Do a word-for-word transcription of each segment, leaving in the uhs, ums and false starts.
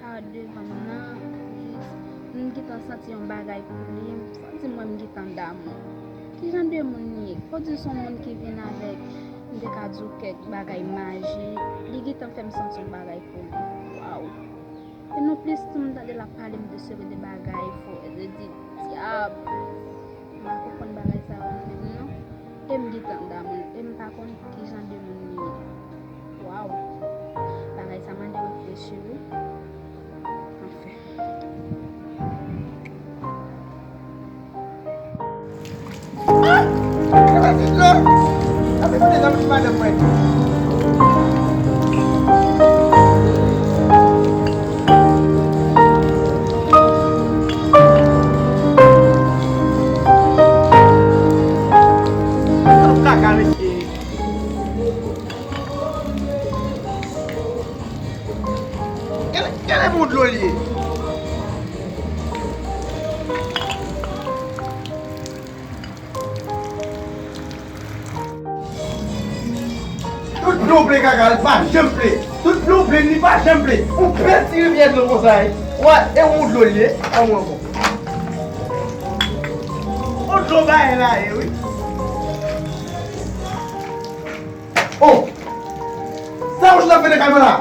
A devan m nan, jis, m gentan santi yon bagay pou li, m santi mwen m gentan damou. Ki jan de moun li ye? Fò di se yon moun ki vin avèk, m te ka di w kèk bagay majik, li gentan fè m santi yon bagay pou li. Waw! E non plis tou m tande l ap pale m de seri de bagay, fò, e de di dyab. M pa konprann bagay sa yo menm non. E m gentan damou l, e m pa konn ki jan de moun li ye. Waw! Bagay sa mande reflechi wi. Anfen. Ah! Gade ti dlo! Gade ti dlo! Madanm mwen. Kaka, mesye. Gade, gade bon dlo li ye. Tout dlo ple kaka, li pa janm ple. Tout dlo ple, li pa janm ple. Ou pèdi rivyè dlo konsa, wi. Wè, e yon dlo li ye, a ou ankò. Yon dlo bagay la ye, wi. Oh! Sa ou jwenn ap fè nan kay mwen la?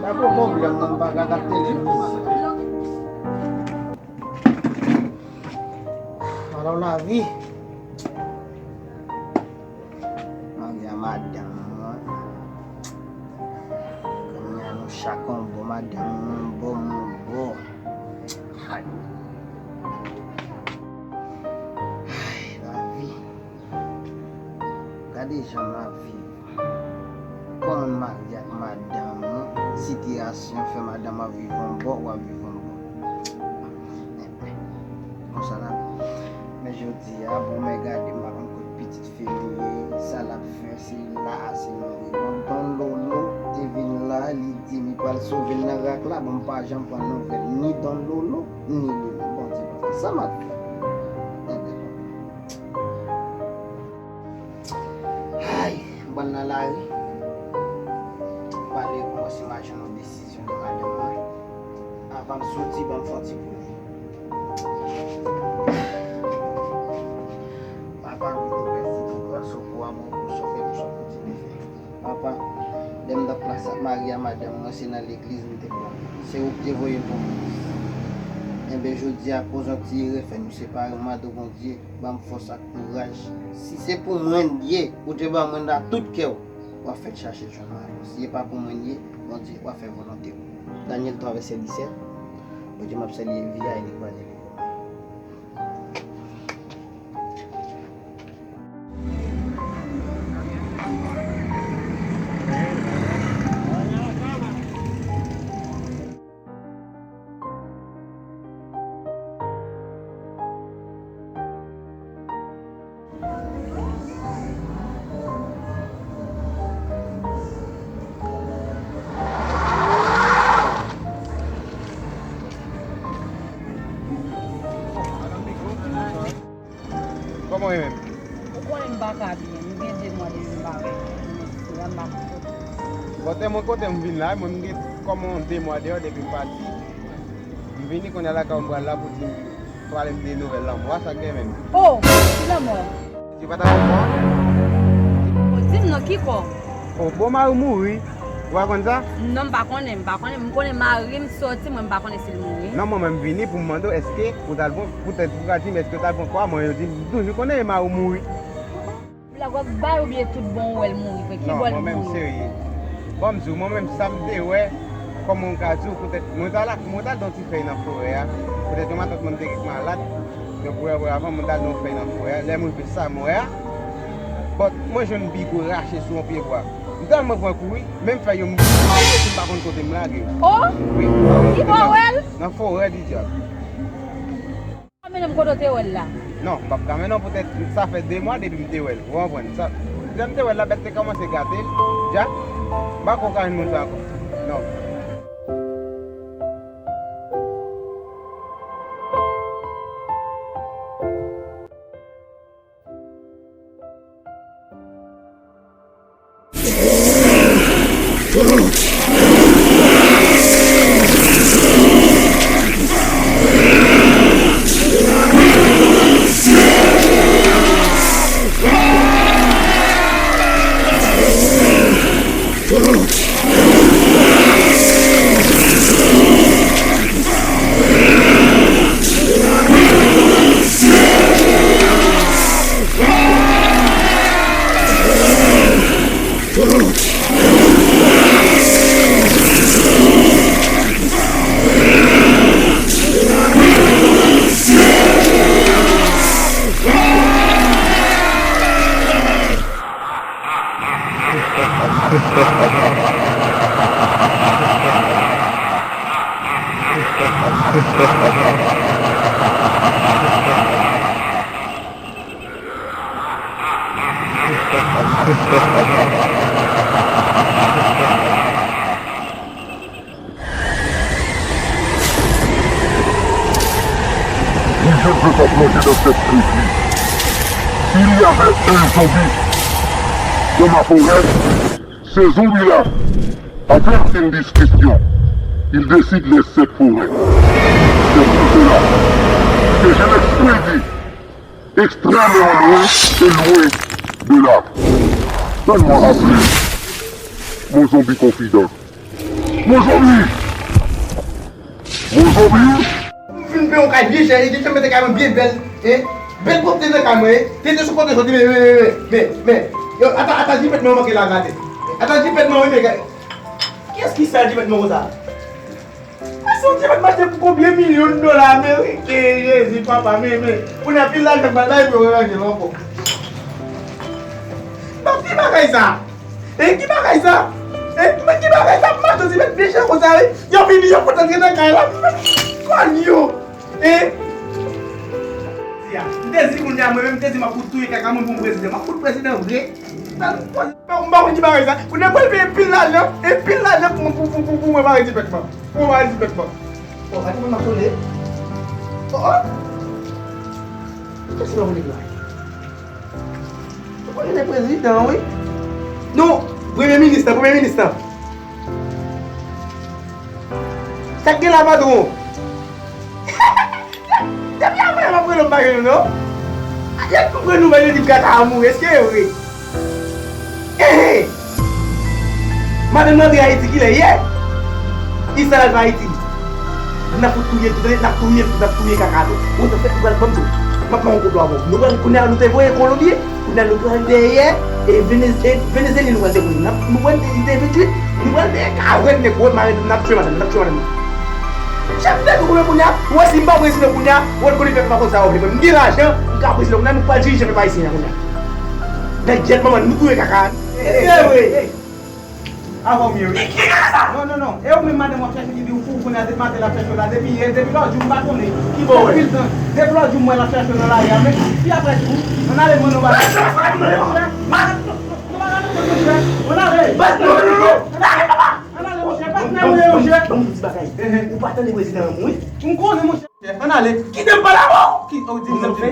Pa gen pwoblèm non, m pa ka gad televizyon. Alò lavi. Mari a madanm mwen. Kounye a nou chak yon bò, madanm mwen yon bò, mwen yon bò. Ay. Ay, lavi. Gade jan m ap viv. Kòman m marye ak madanm ou, sitiyasyon fè madanm ap viv yon bò, w ap viv yon bò. Enben, konsa la. Men jodi a, bon, men gade, m pa konn kot pitit fi m ye, sa l ap fè, se la, se nou ye. Bon, Don Lolo te vin la, li di m li pral sove l nan rak la, bon, m pa janm pran nouvèl ni Don Lolo, ni Lolo. Bondye papa, sa m ap fè? Enben, bon. Ay, m pral nan lari. M pale kòmanse mache yon desizyon de madanm mwen. Avan m soti, ban m fè yon ti kouri. Papa, nou te pèdi tout gras ou pou amou, pou sofè, pou sa w kontinye fè. Papa, lè m t ap plas ap mari a madanm mwen, se nan legliz m te pran. Se ou k te voye l pou mwen. Enben, jodi a, akoz yon ti erè fè nou separe, m mande w, Bondye, ban m fòs ak kouraj. Si se pou mwen l ye, ou te ban mwen l ak tout kè w, w ap fè l chache jwenn mwen ankò. Si se pa pou mwen l ye, Bondye, w ap fè volonte w. Danyèl twa, vèsè disèt. Bondye, m ap salye vi a e li pwale li. Kòman w ye menm? Ou konnen m pa ka byen. M gen de mwa depi m pa wè mesye a, m pa konn kote. Bon, tè mwen kote m vin la, mwen m gen kòman de mwa deyò depi m pati. M vini kounye a lakay ou m pral la pou di m pale m de nouvèl lanmò a, sa k gen menm? Oh, ki lanmò? Di pa ta konprann. Oh, di m non, ki kò? Oh, bon, mari w mouri. Ou pa konn sa? Non, m pa konnen, m pa konnen. M konnen mari m soti, mwen m pa konnen si l mouri. Non, mwen menm m vini pou m mande w, èske ou t al pran, poutèt ou ka di m, èske ou t al pran kò a, mwen yo di m, m toujou konnen e mari w mouri. Blag w ap bay oubyen tout bon ou wè l mouri vre? Ki bò l mouri? Non, mwen menm serye. Bon, m di w, mwen menm sa m te wè, kòman m ka di w, poutèt mwen t al, mwen t al nan yon ti fèy nan forè a. Poutèt yon matant mwen te ret malad, yon premye avan mwen t al nan yon fèy nan forè a. Lè m rive sa m wè a, But mwen jwenn bigo rache sou yon pye bwa. M tèlman pran kouri, men m fè yo m kouri, m pa konn kote m lage yo. Oh! Wi, m pa konn kote m lage yo. Nan forè didyab. Ou mennen m kote w te wè l la? Non, m p ap ka mennen w poutèt sa fè de mwa depi m te wè l. Ou konprann? Sa, lè m te wè l la, bèt te kòmanse gate l. Ja, m pa kwè w ka jwenn moun sa ankò. Non. Si je ne veux pas plonger dans cette tribu, il y avait un zombie dans ma forêt. Ce zombie-là, après une discussion, il décide les sept forêts. C'est pour cela que je l'expédie extrêmement loin et loin de là. Donne-moi à plus, mon zombie confident. Mon zombie! Mon zombie! M fin peye yon kay byen chè, e, te fè mete kay mwen byen bèl, e, bèl pwòpte nan kay mwen, e, te, te sou kote soti, men, men, men, men, men, yo, ata, ata jipèt mwen manke la gate. Ata jipèt mwen, wi, men, kiyès ki sal jipèt mwen konsa? Mesye, yon ti bagay m achte pou konbyen milyon dola ameriken, Jezi, papa, men, men, kounye a pil lajan m pral bay pou yo ranje l ankò. Bon, ki bagay sa? E ki bagay sa? E, men ki bagay sa? M achte yon ti bèt byen chè konsa, wi. Yo vini, yo fout antre nan kay la. Kòl yo. E, m te di kounye a, mwen menm, m te di m ap fout touye kaka mwen pou m prezidan. M ap fout prezidan vre. Sa nou koz. M pa konn ki bagay sa. Kounye a pral peye pil lajan, e pil lajan pou, pou, pou, pou, pou mwen pare ti pèt mwen. Pou mwen pare ti pèt mwen. Oh, gade moun ap sone. Oh, oh. Kiyès ki nan politik la? Ou konnen prezidan, wi. Non, premye minis lan, premye minis lan. Sa k gen la, patwon? Depi avan yè m ap rele w, m pa jwenn ou, non. Yè m ap rele w, m pa jwenn ou, m pa jwenn ou, kaka a mouri, èske e vre? Ehe! Madanm nan antre Ayiti kilè? Yè! Kisa l al fè Ayiti? N ap fout touye l, n ap touye l, n ap touye kaka tou. Ou te fèt, ou pral ban m tou. M ap fè yon konplo avè w. Nou pral, kounye a nou te voye Kolonbyen, kounye a nou pral dèyè, e Venez-, e Venezyelyen nou pral depoze. N ap, nou pral, li te venntuit, nou pral dèyè kawèt nèg, wè, madanm, n ap tchwe madanm, n ap tchwe madanm. Chèf de tou konnen kounye a, ou wè si m pa prezidan kounye a, ou wè konnen pèp la konn sa yo vle. M gen lajan, m ka prezidan kounye a, nou pral dirije pèp ayisyen an kounye a. Nèg gyèt manman, nou touye kaka. E se vre. Avan m ye, wi. Non, non, non. E ou menm madanm w ap chache ki di ou fou, ou konnen a depi maten l ap chache w la. Depi yè, depi lòt jou m pa konnen. Ki bò w wè? Depi lòt jou m wè l ap chache w nan lari a. Men, pi apre tou, ann ale mande yon bagay. Ann ale. Ann ale, monchè. Patnè m ye, monchè. Ban m di bagay. Ou pa tande prezidan an mouri? M konnen, monchè. Ann ale. Kite m pale avè w! Ki, oh, di m sa w fè?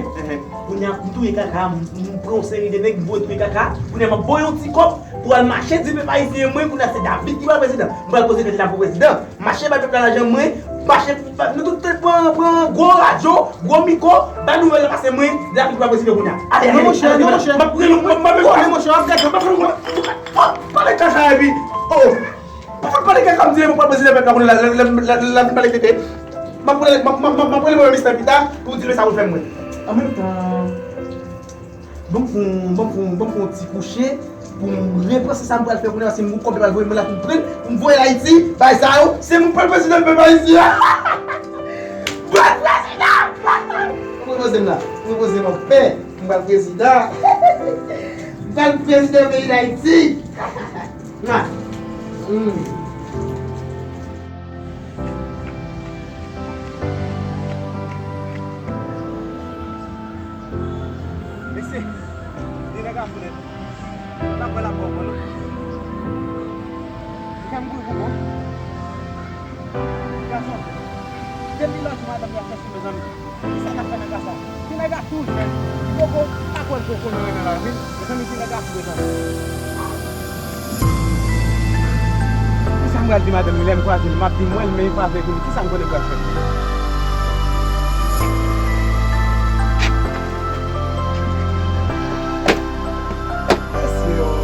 Kounye a, m touye kaka, m, m pran yon seri de nèg, m voye touye kaka. Kounye a, m ap voye yon ti kòb pou al mache di pèp ayisyen mwen, kounye a, se David ki pral prezidan. M pral poze tèt la pou prezidan. Mache bay pèp la lajan mwen, mache, ba, nou tout tèt pran, pran gwo radyo, gwo mikwo, bay nouvèl la pase mwen, David ki pral prezidan kounye a. Ale, ale, non, monchè, ale, non, monchè. M ap rele, m ap, m ap rele, monchè, m ap gade, m ap rele, pale kaka epi, oh. Pa fout pale kaka, m di, mwen pral prezidan pèp la kounye a, lè, lè, lè, lè, lè m pale tete. M ap rele, m ap, m ap, m ap, m ap rele mwen minis lan pita, pou di l sa pou l fè mwen. An menm tan, ban m fè yon, ban m fè yon, ban m fè yon ti kouche, pou m repanse sa m pral fè kounye a, paske m gon kòb yo pral voye mwen la pou m pran l, pou m voye l Ayiti, bay sa yo, se mwen k pral prezidan pèp Ayiti a. Mwen prezidan! Mwen repoze m la, mwen repoze m anpè, m pral prezidan. Sèl prezidan peyi Dayiti. Mwa. Hmm. Mesye, de nèg afou nèt. N ap wè l ap bon, bon, non. Li fè m gou pou bon. Gason, depi lòt jou madanm nan fè sou mezanmi. Kisa n ap fè nan ka sa? Ti nèg la tou jèn. Li poko, m pa kwè l poko nan renmen la vre. Mezanmi, ti nèg la tou jèn. Kisa m pral di madanm li lè m kwaze l, m ap di m wè l, men li pa vle di m. Kisa m konnen m pral fè? Mesye, oh.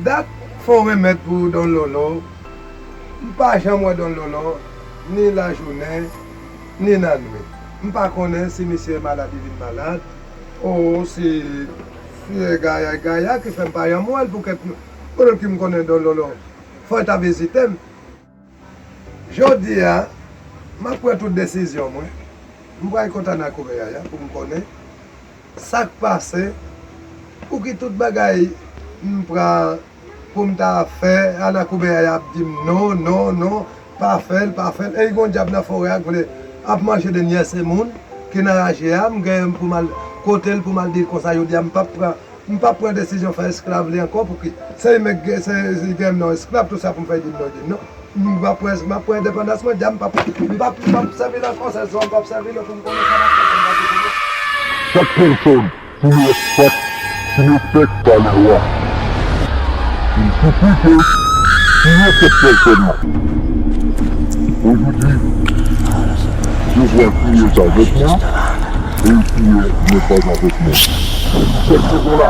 Dat fò remèd pou Don Lolo. M pa janm wè Don Lolo, ni lajounen, ni lannwit. M pa konnen si misye malad, li vin malad, o si, si e gaya, gaya ki fè m pa janm wè l pou kèk, pou ki m konnen Don Lolo. Fò l ta vizite m. Jodi a, m ap pran tout desizyon mwen. M pral kontan nan koumè a pou m konnen. Sa k pase? Pouki tout bagay m pran pou m ta fè, Ana Koubèya y ap di m non, non, non, pa fè l, pa fè l. E gon dyab nan forè a k vle ap manje de nyès e moun ki nan raje a, m gen pou m al kote l pou m al di l konsa, jodi a m p ap pran, m p ap pran desizyon fè esklav li ankò, pouki se li menm gen, se li gen m nan esklav, tout sa pou m fè di m non, di m non. M ap pran, m ap pran endepandans mwen, dja m p ap, m p ap, m p ap sèvi l ankò, sèl sa m p ap sèvi l pou m konnen sa m ap fè pou m pa touye l. Chaque personne qui ne respecte, qui ne respecte pas les lois, il suffit que tuer cette personne-là. Aujourd'hui, je vois qui est avec moi et qui est, n'est pas avec moi. Cette raison-là,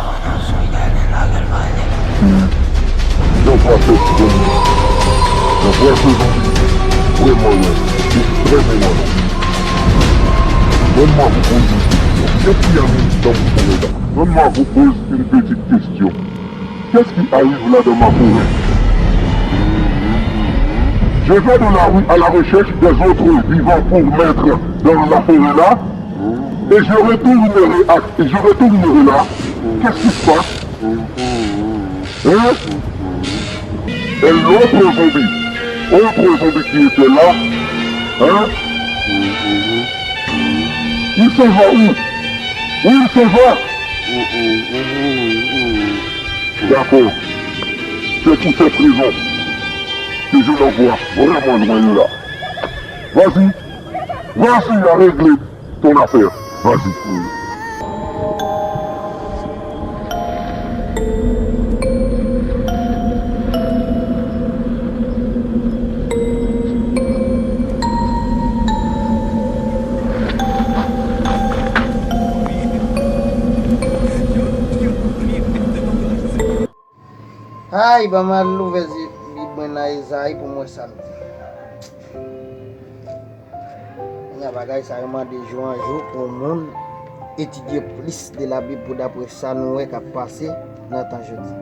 Donk, w ap fè ti zanmi. Donk, w ap fè zanmi. Vrèman, wi. Li trè bon, wi. Donne-moi vous poser une question. Qu'est-ce qui arrive dans ma forêt là? Donne-moi vous poser une petite question. Qu'est-ce qui arrive là dans ma forêt? Je vais dans la rue à la recherche des autres vivants pour mettre dans la forêt là. Et je retournerai à, et je retournerai là. Qu'est-ce qui se passe? Hein? Et l'autre zombie, autre zombie qui était là, hein? Il s'en va où? Où il s'en va? D'accord. C'est pour cette raison que je l'envoie vraiment loin de là. Vas-y. Vas-y, à régler ton affaire. Vas-y. Ay, ban m al ouvè zye Bib mwen nan Ezayi pou m wè sa l di. Kounye a, bagay sa yo mande jou an jou pou moun etidye plis de Labib pou dapre sa nou wè k ap pase nan tan jodi.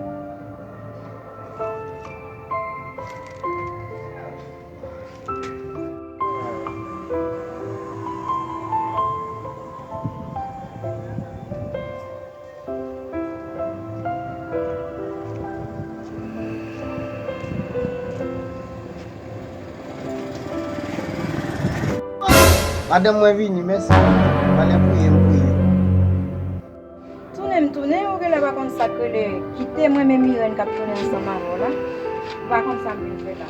Madanm mwen vini, mèsi. Talè priye m priye. Tounen m tounen, ou genlè pa konn sa k rele kite mwen menm Irèn k ap tounen ansanm avè w la. Ou pa konn sa m vin fè la.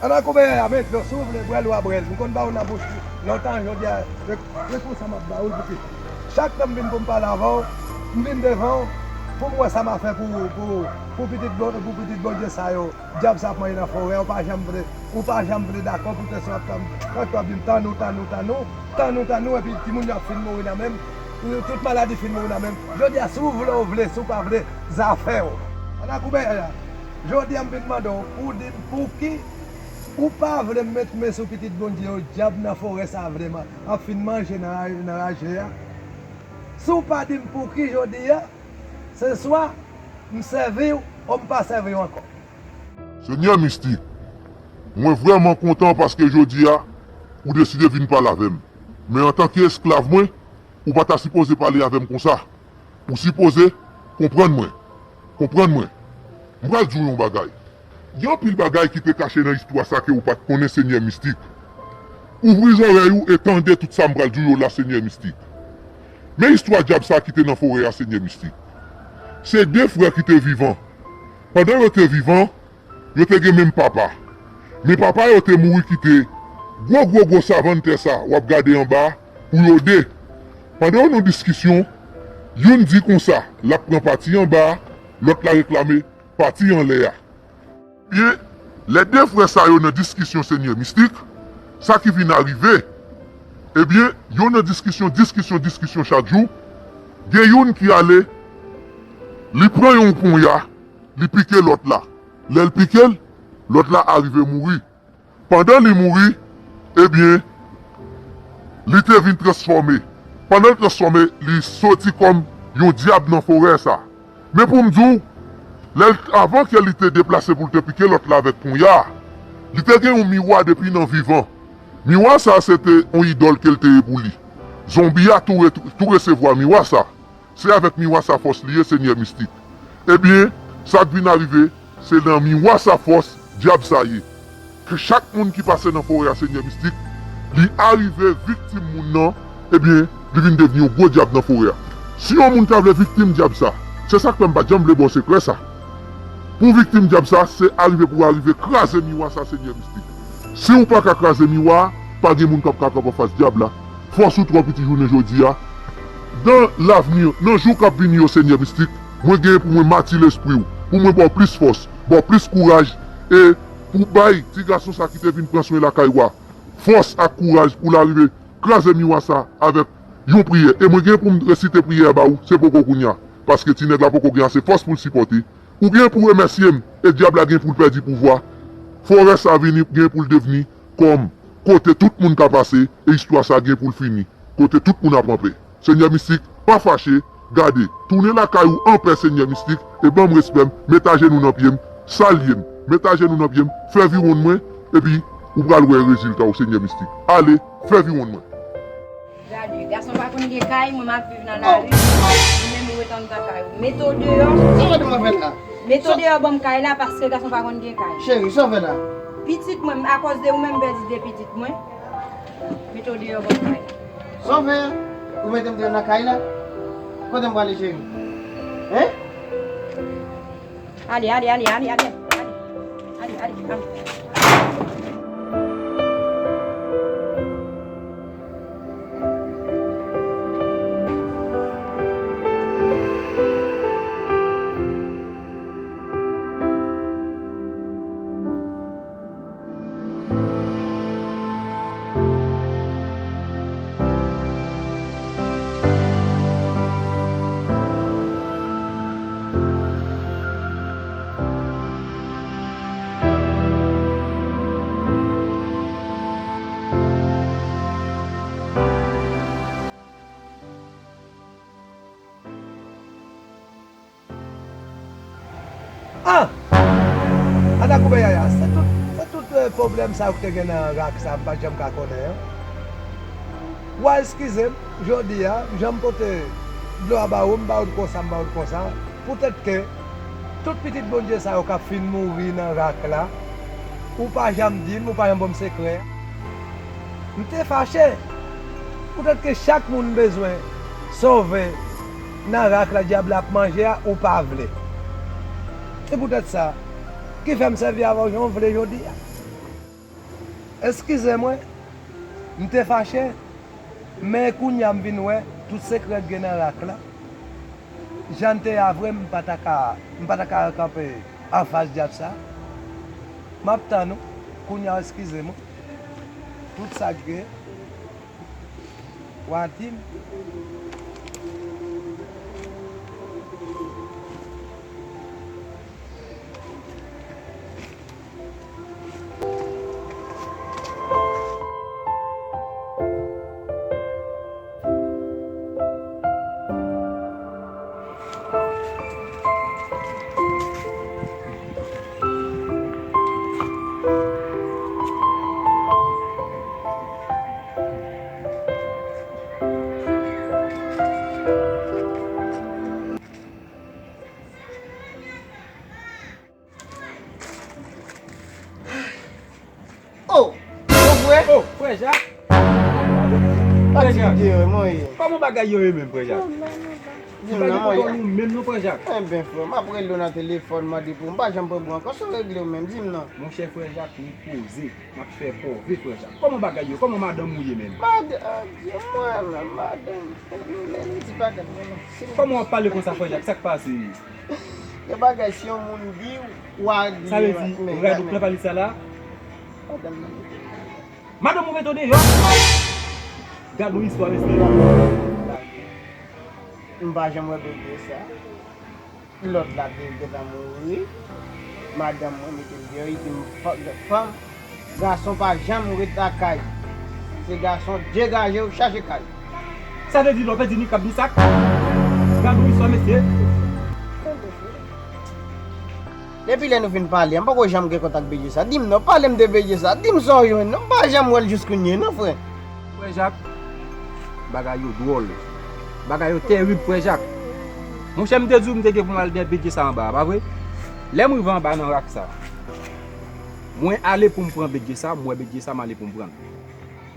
Ana Koubèya, men dlo, si w vle bwè l, w a bwè l. M konn ba w nan bouch lontan, jodi a, se, se konsa m ap ba w l, pouki chak tan m vin pou m pale avè w, m vin devan w, Pou m wè sa m a fè pou, pou, pou pitit Bon-, pou pitit Bondye sa yo, dyab sa ap manje nan forè, ou pa janm vle, ou pa janm vle dakò pou tèt sa w ap tann, w ap di m tann ou, tann ou, tann ou, tann ou, tann ou, epi timoun yo ap fin mouri nan men m, tout maladi fin mouri nan men m. Jodi a, si w vle, w vle, si w pa vle, zafè w. Ann a koube a. Jodi a, m vin mande w, pou di m pouki ou pa vle m met men sou pitit Bondye yo, dyab nan forè sa vle man-, ap fin manje nan ra-, nan raje a. Si w pa di m pouki jodi a, se swa m sèvi w, ou m pa sèvi w ankò. Senyè Mistik, mwen vrèman kontan paske jodi a, ou deside vin pale avè m. Men antanke esklav mwen, ou pa ta sipoze pale avè m konsa. Ou sipoze konprann mwen. Konprann mwen. M pral di w yon bagay. Gen anpil bagay ki te kache nan istwa sa ke ou pa t konnen, Senyè Mistik. Ouvri zòrèy ou e tande tout sa m pral di w yo la, Senyè Mistik. Men istwa dyab sa ki te nan forè a, Senyè Mistik. Se de frè ki te vivan. Pandan yo te vivan, yo te gen menm papa. Men papa yo te mouri kite gwo, gwo, gwo savann tè sa w ap gade anba a pou yo de. Pandan yo nan diskisyon, youn di konsa, l ap pran pati anba a, lòt la reklame pati anlè a. Ebyen, lè de frè sa yo nan diskisyon, Senyè Mistik, sa ki vin arive, ebyen, yo nan diskisyon, diskisyon, diskisyon chak jou, gen youn ki ale, li pran yon ponya, li pike lòt la. Lè l pike l, lòt la arive mouri. Pandan li mouri, ebyen, li te vin transfòme. Pandan l transfòme, li soti kòm yon dyab nan forè sa. Men pou m di w, lè l, avan ke li te deplase pou l te pike lòt la avèk ponya a, li te gen yon miwa depi nan vivan. Miwa sa se te yon idòl ke l te ye pou li. Zonbi a tou re-, tou resevwa miwa sa. Se avèk miwa sa fòs li ye, Senyè Mistik. Ebyen, sa k vin arive, se nan miwa sa fòs dyab sa ye. Ke chak moun ki pase nan forè a, Senyè Mistik, li arive viktim moun nan, ebyen, li vin devni yon gwo dyab nan forè a. Si yon moun ta vle viktim dyab sa, se sa k fè m pa t janm vle ba w sekrè sa. Pou viktim dyab sa, se arive pou arive kraze miwa sa, Senyè Mistik. Si w pa ka kraze miwa a, pa gen moun k ap ka kanpe anfas dyab la. Fòs ou twò piti jounen jodi a. Nan lavni, nan jou k ap vini yo, Senyè Mistik, mwen genyen pou mwen mati lespri w, pou mwen ba w plis fòs, ba w plis kouraj, e pou bay ti gason sa ki te vin pran swen lakay ou a fòs ak kouraj pou l arive kraze miwa sa avèk yon priyè. E mwen genyen pou m resite priyè a ba ou, se poko kounye a, paske ti nèg la poko gen ase fòs pou l sipòte. Ou gen pou remèsye m, e dyab la gen pou l pèdi pouvwa. Forè sa vini, gen pou l devni kòm kote tout moun ka pase, e istwa sa gen pou l fini, kote tout moun ap anpè. Senyè Mistik, pa fache, gade, tounen lakay ou anpè, Senyè Mistik, e ban m respè m, met ajenou nan pye m, salye m, met ajenou nan pye m, fè viwonn mwen, epi ou pral wè rezilta w, Senyè Mistik. Ale, fè viwonn mwen. Gade, gason pa konn gen kay, mwen m ap viv nan lari, ou menm ou ret anndan kay ou. Mete w deyò. Sa w ap fè la? Mete w deyò ban m kay la, paske gason pa konn gen kay. Cheri, sa w fè la? Pitit mwen, akòz de ou menm m pèdi de pitit mwen. Mete w deyò ban m kay la. Sa w fè? Ou mete m deyò nan kay la? Kote m prale, cheri? Hein? Ale, ale, ale, ale, ale, ale. Ale, ale, ale. Ah! Anakoubeyaya, se tout, se tout, eh, pwoblèm sa yo ki te gen nan rak sa, m pa t janm ka konnen an. W a eskize m, jodi a, jan m pote dlo a ba ou, m ba ou l konsa, m ba ou l konsa. Poutèt ke tout pitit Bondye sa yo k ap fin mouri nan rak la, ou pa janm di m, ou pa janm ban m sekrè. M te fache. Poutèt ke chak moun bezwen sove nan rak la dyab la ap manje a, ou pa vle. Se poutèt sa ki fè m sèvi avè w jan w vle jodi a. Eskize mwen, m te fache, men kounye a m vin wè tout sekrè k gen nan rak la. Jan n te ye a vre, m pa ta ka, m pa ta ka kanpe anfas dyab sa. M ap tann ou. Kounye a, eskize m wi. Tout sa k gen, w a di m. Oh! Mon frè! Oh, frè Jak! Frè Jak! Kòman bagay yo ye menm, frè Jak? Ti bagay yo kontan nou menm non, frè Jak. Enben, frè, m ap rele w nan telefòn, mande pou ou. M pa janm pran pou ou ankò. Sa w regle w menm? Di m non. Monchè, frè Jak, nou poze. M ap fè pòve, frè Jak. Kòman bagay yo? Kòman madanm ou ye menm? Madanm, ah, Dye mwen, madanm. Enben, men li di bagay mwen non. Kòman w ap pale konsa, frè Jak? Sa k pase? Gen bagay, si yon moun di w, w a di. Sa vle di, rad ou k nan palis sa la? Madanm nan mete m deyò. Madanm ou mete w deyò? Gad yon istwa, mesye. M pa janm wè bebe sa. Lòt la te gentan mouri. Madanm mwen mete l deyò, li di m, "Fa-, fanm, gason pa janm ret lakay. Se gason degaje w chache kay." Sa vle di lè w pèdi nikab nou sak? Gad yon istwa, mesye. Depi lè nou fin pale a, m poko janm gen kontak bebe sa. Di m non, pale m de bebe sa. Di m sa w jwenn non. M pa janm wè l jis kounye a non, frè. Frè Jak, bagay yo dwòl. Bagay yo terib, frè Jak. Monchè, m te di w m te gen pou m al dèyè bebe sa anba a, pa vre? Lè m rive anba nan rak sa, mwen ale pou m pran bebe sa, m wè bebe sa, m ale pou m pran l.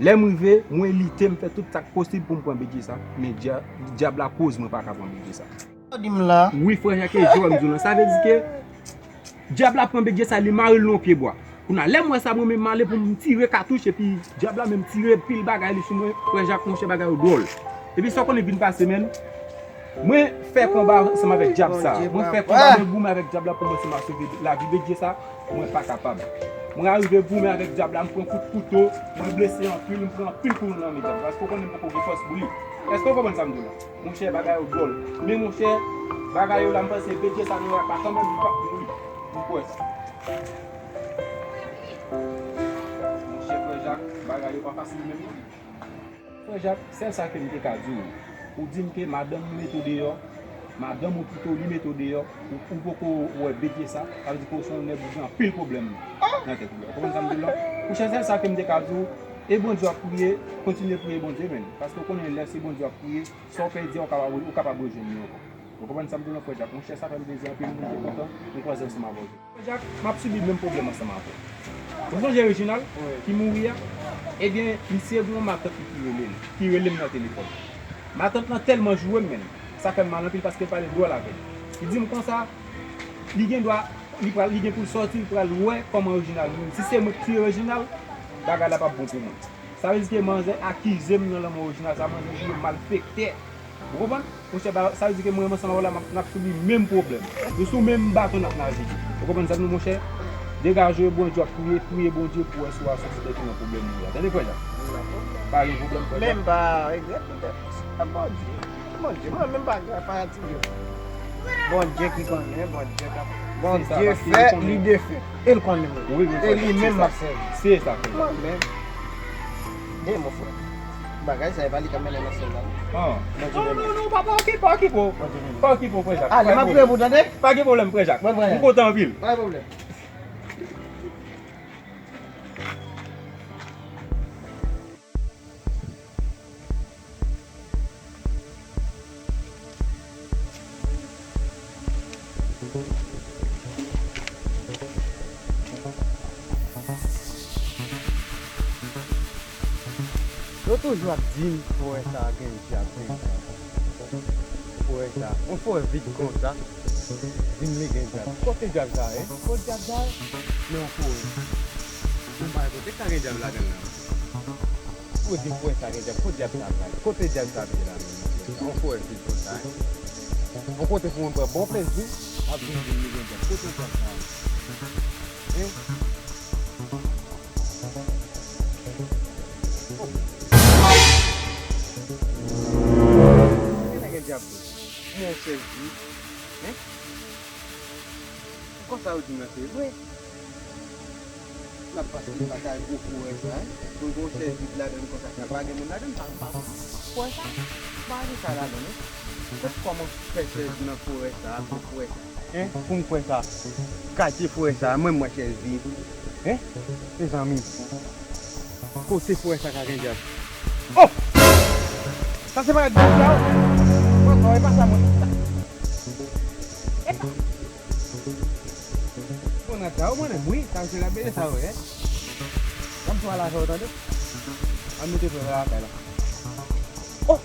Lè m rive, mwen lite, m fè tout sa k posib pou m pran bebe sa, men dya-, dyab la koz mwen pa ka pran bebe sa. Sa w di m la? Wi, frè Jak, e jwè m di w lan. Sa vle di ke dyab la pran bebe sa, li mare l nan yon pye bwa. Kounye a, lè m wè sa, mwen menm m ale pou m tire katouch, epi dyab la menm tire pil bagay li sou mwen. Frè Jak, monchè, bagay yo dwòl. Epi sa w konnen k vin pase, menn? Mwen fè konba ansanm avèk dyab sa. Mwen fè konba, mwen goumen avèk dyab la pou mwen si m a sove lavi bebe sa. Mwen pa kapab. Mwen arive goumen avèk dyab la, m pran kout kouto, mwen blese anpil, m pran anpil koulon nan men dyab la. Paske w konnen m poko gen fòs pou li. Èske w konprann sa m di w la? Monchè, bagay yo dwòl. Men monchè, bagay yo la, m panse bebe sa nan rak la kanmenm, li p ap mouri. M kwè sa. Monchè, frè Jak, bagay yo pa fasil menm non. Frè Jak, sèl sa ke m te ka di w, ou di m ke madanm ou mete w deyò, madanm ou pito li mete w deyò, ou, ou poko wè bebe sa, sa vle di ke w se yon nèg ou gen anpil pwoblèm nan tèt ou. Ou konprann sa m di w la? Monchè, sèl sa ke m te ka di w, e Bondye w ap priye, kontinye priye Bondye, menn. Paske w konnen lè se Bondye w ap priye, sa w pèdi a, ou kapab, ou kapab rejwenn li ankò. Ou konprann sa m di w la, frè Jak? Monchè, sa fè m plezi anpil, mwen te kontan, mwen kwaze ansanm avè w. Frè Jak, m ap sibi menm pwoblèm ansanm avè w. Ou sonje Reginald, wi, ki mouri a? Ebyen, misye gen yon matant li ki rele l, ki rele m nan telefòn. Matant lan tèlman joure m, menn, sa fè m mal anpil paske l pale dwòl avè m. Li di m konsa, li gen dwa, li pral, li gen pou l sòti, li pral wè kòman Reginald mouri. Si se mwen ki tiye Reginald, bagay la p ap bon pou mwen. Sa vle di ke manzè akize m nan lanmò Reginald sa, manzè joure m malfektè. Ou konprann? Monchè, ba, sa vle di ke mwen menm ansanm avè w la, m ap, n ap sibi menm pwoblèm. Nou sou menm bato n ap naje. Ou konprann sa m di w, monchè? Degaje w, Bondye w ap priye, priye Bondye pou w wè si w a sòti de ki nan pwoblèm ou ye a. Tande, frè Jak? Pa gen pwoblèm, frè Jak. Men m pa regrèt poutèt Bondye. Bondye, mwen menm pa, pa fatige. Bondye ki konnen, Bondye k ap, Bondye fè, li defè. E l konnen mwen. E li menm m ap sèvi. Se sa, frè. Mwen menm. Gen mon frè. Bagay sa e pa li k ap mennen nan syèl la non. Bondye beni. Non, non, non, pa, pa okipe, pa okipe w. Bondye beni. Pa okipe w, frè Jak. Ale, m ap priye pou w, tande? Pa gen pwoblèm, frè Jak. M kontan anpil. Pa gen pwoblèm. Yo toujou ap di m frè sa gen dyab, gen dyab. Frè sa, yon frè vit konsa, di m li gen dyab. Kote dyab sa ye? Kote dyab sa ye? Men yon frè. Mwen pa kote sa gen dyab ladan l nan. Ou di frè sa gen dyab, kote dyab sa pral? Kote dyab sa pral la menm? Yon frè vit konsa, hein? Yon kote pou mwen pran bon plezi ap vin di m li gen dyab. Kote dyab sa a? Hein? Oh. Genlè gen dyab tou. Mwen chèz di. Hein? Konsa yo di m nan se vre. N ap pase lakay gwo frè sa, hein? Pou gon chèz vid ladan konsa, sa pa gen moun ladan, pa, pa, frè sa? Pa gen sa ladan, non? Kot kòman fè chèz nan forè sa, gwo frè sa? Hein? Pou m kwè sa? Katye forè sa, mwen m wè chèz vid. Hein? Mezanmi. Kote forè sa ka gen dyab? Oh! Sa se pa dyab la, oh! Bon, non, e pa sa, mwen. E pa. Bon, nan ta ou mwen menm, wi, sa se la bele sa, wi, eh. Ban m pran la, sa w tande? An nou te pran la, kay la. Oh!